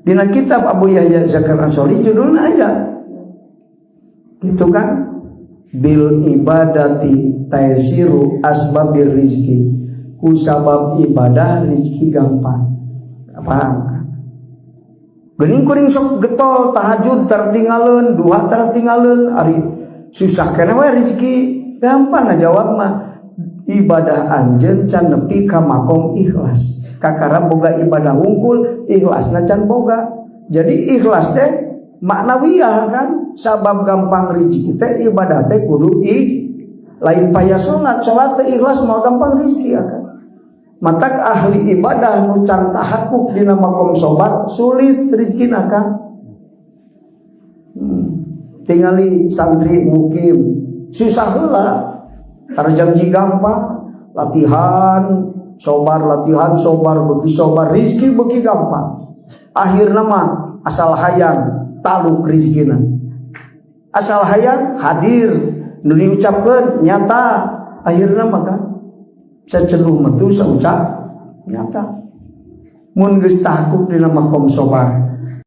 Dina kitab Abu Yahya Zakaria Ansori judulnya aja gitu kan, bil ibadati taisiru asbabir rizki, ku sabab ibadah rizki gampang. Paham kan? Geuning kuring sok getol tahajud tertinggalin, duha tertinggalin, ari susah keneh we rezeki gampang. Ngajawab mah ibadah anjeun can nepi ka makom ikhlas. Kakara boga ibadah wungkul, ikhlasna can boga. Jadi ikhlas teh maknawiyah kan, sabab gampang rezeki teh ibadah teh kudu ih lain paya salat, salat teh ikhlas mau gampang rezeki ya kan. Matak ahli ibadah nu can tahakuk dina makom sobar sulit rezekina kan. Tingali santri mukim susah heula, tarjanji gampang, latihan sobar, latihan sobar, beuki sobar rezeki beuki gampang. Akhirna mah asal hayang taluk rezekina, asal hayang hadir, nu diucapkeun nyata. Akhirna mah kan seceluh metu saucap nyata mun geus tahakuk dina makom sobar.